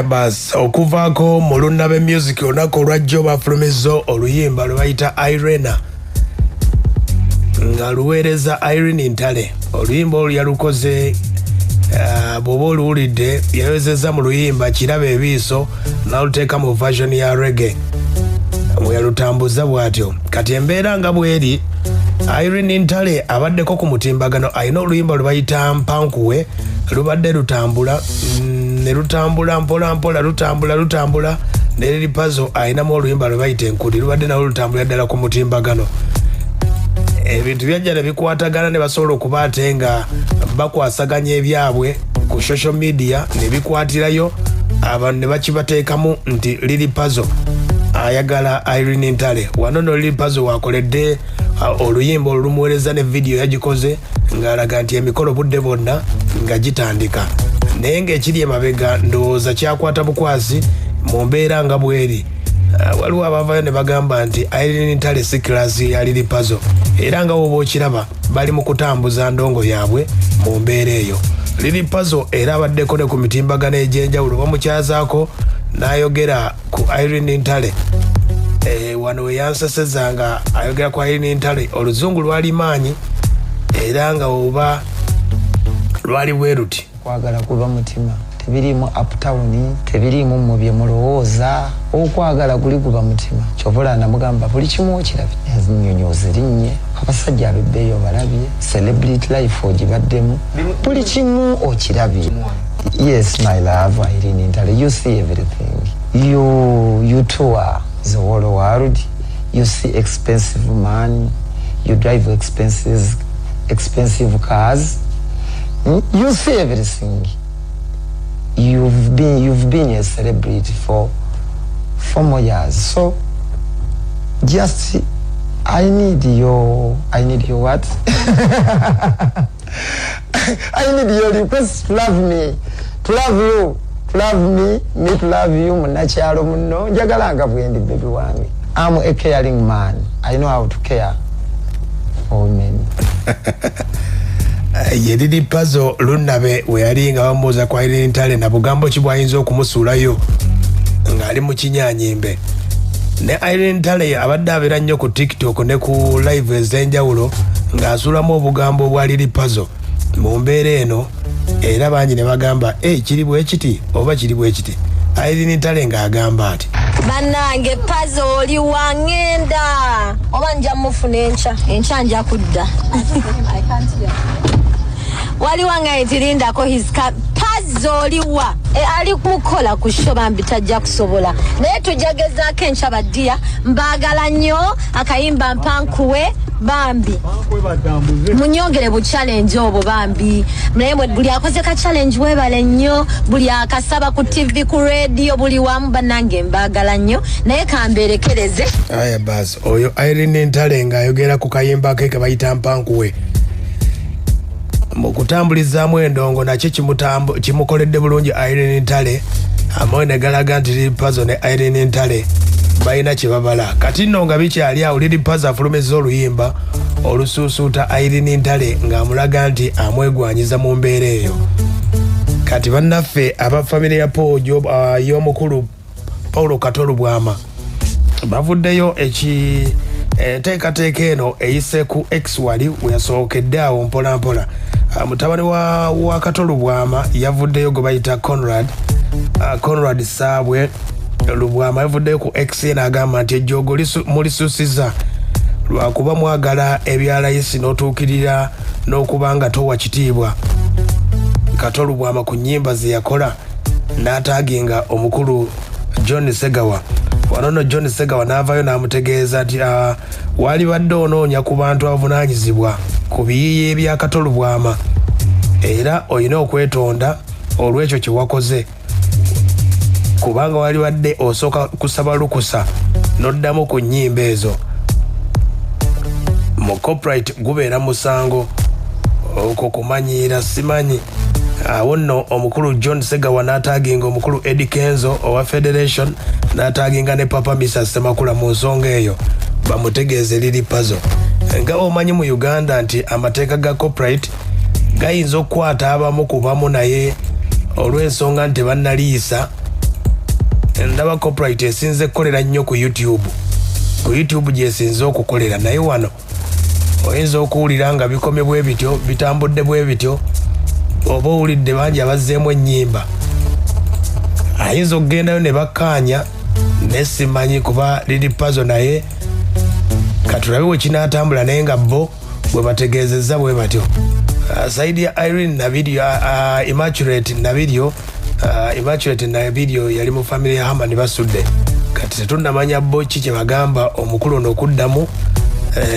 Bas okuvaako mu Lunnabe Music olunaku olwajjo bafulumizza oluyimba lwe bayita Irena nga luweereza Irene Ntale. Oluyimba olwo yalukoze bw'oba oluwulidde yayozezza mu luyimba Kirabe Ebiiso n'aluteeka mu version ya reggae mwe yalutambuza bw'atyo. Kati embeera nga bw'eri Irene Ntale abaddeko ku mutimbagano alina oluyimba lwe bayita Mpankuwe lubadde lutambula ne lutambula mpola mpola lutambula ne Lily Puzzle ayinamu oluyimba lwe bayita Enkudi lubadde nalwo lutambula ddala ku mutimbagano. Ebintu byajja ne bikwatagana ne basobola okuba ate nga bakwasaganya ebyabwe ku social media ne bikwatirayo abantu ne bakibateekamu nti Lily Puzzle ayagala Irene Ntale. Wano no Lily Puzzle wakoledde oluyimba olumuweereza ne video yagikoze ng'alaga nti emikolo budde bonna nga gitandika. Naye ng'ekiri emabega ndowooza kyakwata bukwasi mu mbeera nga bweri. Waliwo abavayo ne bagamba nti Irene Ntale si kirasi ya Lily Puzzle era nga woba okiraba bali mu kutambuza ndongo yaabwe mu mbeera eyo. Lily Puzzle era abaddeko ne ku mitimbagano egy'enjawulo bamukyazaako n'ayogera ku Irene Ntale. Wano we yanseseza nga ayogera ku Irene Ntale oluzungu lwali maanyi era nga oba lwali bwe luti. Kwagala kuba mutima tebirimu uptown tebirimu mu bye mulowooza okwagala kuli kuba mutima kyobula namugamba buli kimu okirabye ezinyonyozi linnye abasajja abebbeeyo balabye celebrity life ogibaddemu buli kimu okirabye. Yes my love Irene Ntale, you see everything, you tour the whole world, you see expensive man, you drive expensive cars, you see everything. You've been a celebrity for 4 more years. So just I need your what? I need your request to love me, to love you, to love me to love you. Munachalo muno njagalanga bwendi baby wange. I'm a caring man. I know how to care for men. Lily Puzzle Lunnabe we yali nga bamuuza kwa Irene Ntale na bugambo ki bwayinza okumusuulayo ng'ali mu kinyaanyimbe. Ne Irene Ntale abadde abeera nnyo ku TikTok ne ku live ez'enjawulo ng'asuulamu obugambo bwa Lily Puzzle mu mbeera eno era bangi ne bagamba kiri bwe kiti oba kiri bwe kiti. Irene Ntale ng'agamba ati bannange Puzzle oli wangenda oba nja mufuna enkya nja kudda waliwo nga etirindako Puzzle oliwa ali kumukola ku show bambi tajja kusobola naye tujagezaako enkya baddiya mbaagala nnyo akayimba Mpankuwe bambi munyongere bu challenge obwo bambi naye buli akoze ka challenge webale nnyo buli akasaba ku TV ku radio buli wamu bannange mbaagala nnyo naye kamberekereze. Aya basi oyo Irene Ntale ng'ayogera ku kayimba ke bayita Mpankuwe mu kutambulizaamu endongo nakyo kimukoledde bulungi Irene Ntale amwe ne galaga nti Lily Puzzle ne Irene Ntale balina kye babala. Kati nno nga bikyali awo Lily Puzzle afulumizza oluyimba olusuusuuta Irene Ntale ng'amulaga nti amwegwanyiza mu mbeera eyo. Kati bannaffe aba famire ya y'omukulu Paulo Katolu Bwama bavuddeyo enteekateeka eno eyise ku X wali we yasookedde awo mpola mpola. Mutabani wa Katolu Bwama yavuddeyo gwe bayita Conrad Saabwe Lubwama yavuddeyo ku X n'agamba nti ejjoogo mulisuusiza lwakuba mwagala ebyalayisi n'otuukirira n'okuba nga towa kitiibwa. Katolu Bwama ku nnyimba ze yakola n'ataaginga omukulu John Segawa. Wanono John Segawa n'avaayo n'amutegeeza nti wali badde onoonya ku bantu abavunaanyizibwa ku biyiiye ebya Katolu Bwama era olina okwetonda olw'ekyo kye wakoze kubanga wali badde osooka kusaba lukusa n'oddamu ku nnyimba ezo. Mu copyright gubeera musango okwo kumanyiira simanyi. Awo nno omukulu John Segawa n'ataaginga omukulu Eddie Kenzo owa Federation n'ataaginga ne Papa Misa Semakula mu nsonga eyo bamutegeeze Lily Puzzle. Nga omanyi mu Uganda nti amateeka ga copyright gayinza okukwata abamu ku bamu naye olw'ensonga nti bannaliisa ndaba copyright esinze kukolera nnyo ku YouTube gyesinze okukolera naye wano oyinza okuwulira nga bikomye bwe bityo bitambudde bwe bityo oba owulidde bangi abazzeemu ennyimba ayinza okugendayo ne bakkaanya nesimanyi kuba liri puzzle naye katulabe we kinaatambula naye nga bo bwe bategeezezza bwe batyo saidi ya Irene Nabidio Immaculate Nabidio yali mu family ya Hamani basudde kati tetunnamanya bo ki kye bagamba omukulu ono okuddamu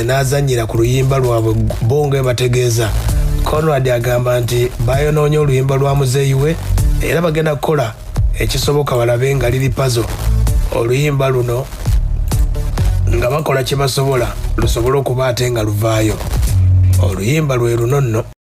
n'azannyira ku luyimba lwabwe bonge bategeeza Conrad agamba nti bayonoonye oluyimba lwa muzeeyi we era bagenda kukola ekisoboka balabe nga liri puzzle oluyimba luno nga bakola kye basobola lusobole okuba ate nga luvaayo oluyimba lwe luno nno